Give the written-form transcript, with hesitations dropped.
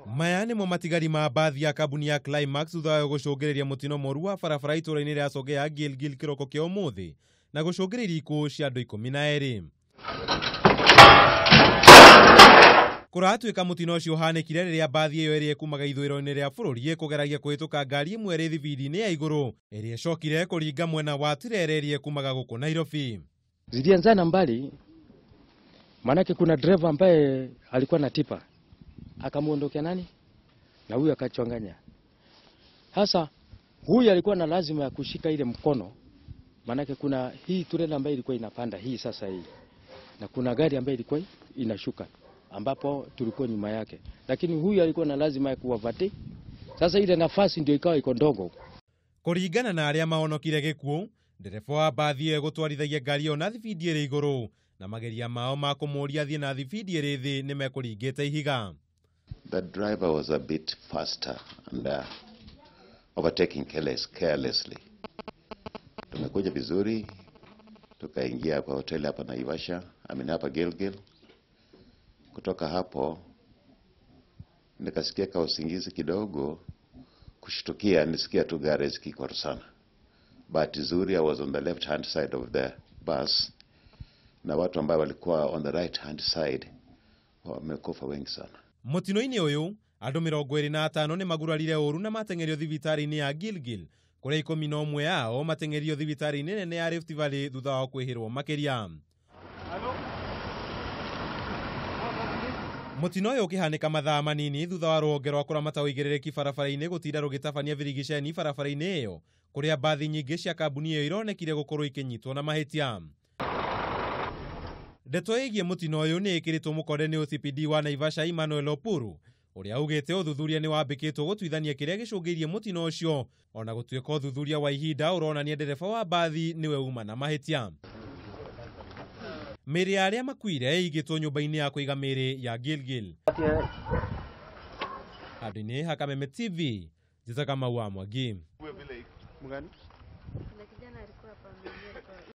Maya nĩmo matigari ma mbathi ya kambuni ya Climax thutha wa gũcũngĩrĩria mũtino mũru wa barabara itũra-inĩ rĩa Songea Gilgil kĩroko kĩa ũmũthĩ na gũcũngĩrĩria ikuũ cia andũ 12. Kũratuĩka mũtino ũcio ũhanĩkire rĩrĩa mbathi ĩyo ĩrĩa ĩkumaga ithũĩro-inĩ rĩa bũrũri ĩkũgeragia kũhĩtũka ngari ĩmwe ĩrĩ thibindi-inĩ ya igũrũ ĩrĩa ĩcokire kũringa mwena wa Tirere ĩrĩa ĩkumaga gũkũ Nairobi. Zilianzana mbali, manake kuna driver ambaye alikuwa na tipa akamuondokea nani na huyu akachanganya. Sasa huyu alikuwa na lazima ya kushika ile mkono, manake kuna hii trailer ambayo ilikuwa inapanda hii sasa hii, na kuna gari ambayo ilikuwa inashuka ambapo tulikuwa nyuma yake, lakini huyu alikuwa na lazima ya kuwavati. Sasa ile nafasi ndio ikawa iko ndogo. Kuringana na aria mahonokire gikuũ, ndereba wa mbathi ĩyo ĩgũtwarithagia ngari ĩyo na thibindi ĩrĩ igũrũ na mageria mao ma kũmũũria athiĩ na thibindi ĩrĩ thĩ nĩmekũringĩte ihiga. The driver was a bit faster and overtaking carelessly. Tumekuja vizuri, tukaingia kwa hoteli hapa Naivasha, hapa Gilgil. Kutoka hapo nikasikia ka usingizi kidogo, kushtukia nisikia tu gari zikikwarusana. Bahati nzuri I was on the left hand side of the bus, na watu ambao walikuwa on the right hand side wamekufa wengi sana. Mũtino-inĩ ũyũ andũ 25 nĩmagurarire ũru na mateng'erio thibitarĩ-inĩ ya Gilgil kũrĩa 11 ao mateng'erio thibitarĩ-inĩ nene ya Rift Valley thutha wa kwĩhĩrwo makĩria. Mũtino ũyũ ũkĩhanĩka mathaa manini thutha wa rũhonge rwa kũramata ũigĩrĩrĩki barabara-inĩ gũtinda rũgĩtabania birigiceni barabara-inĩ ĩyo kũrĩa mbathi nyingĩ cia kambuni ĩyo ironekire gũkorwo ikĩnyitwo na mahĩtia. Ndeto ĩgiĩ mũtino ũyũ nĩ ĩkĩrĩtwo mũkonde nĩ OCPD wa Naivasha Emmanuel Opuru ũrĩa augĩte ũthuthuria nĩ wambĩkĩtwo gũtuithania kĩrĩa gĩcũngĩirie mũtino ũcio, ona gũtuĩka ũthuthuria wa ihinda ũronania ndereba wa mbathi nĩwe uma na mahĩtia. Mĩĩrĩ ya arĩa makuire ĩigĩtwo nyũmba-inĩ ya kũiga mĩĩrĩ ya Gilgil. Handũ-inĩ ha Kameme TV, Njĩtaga Kamau wa Mwangi.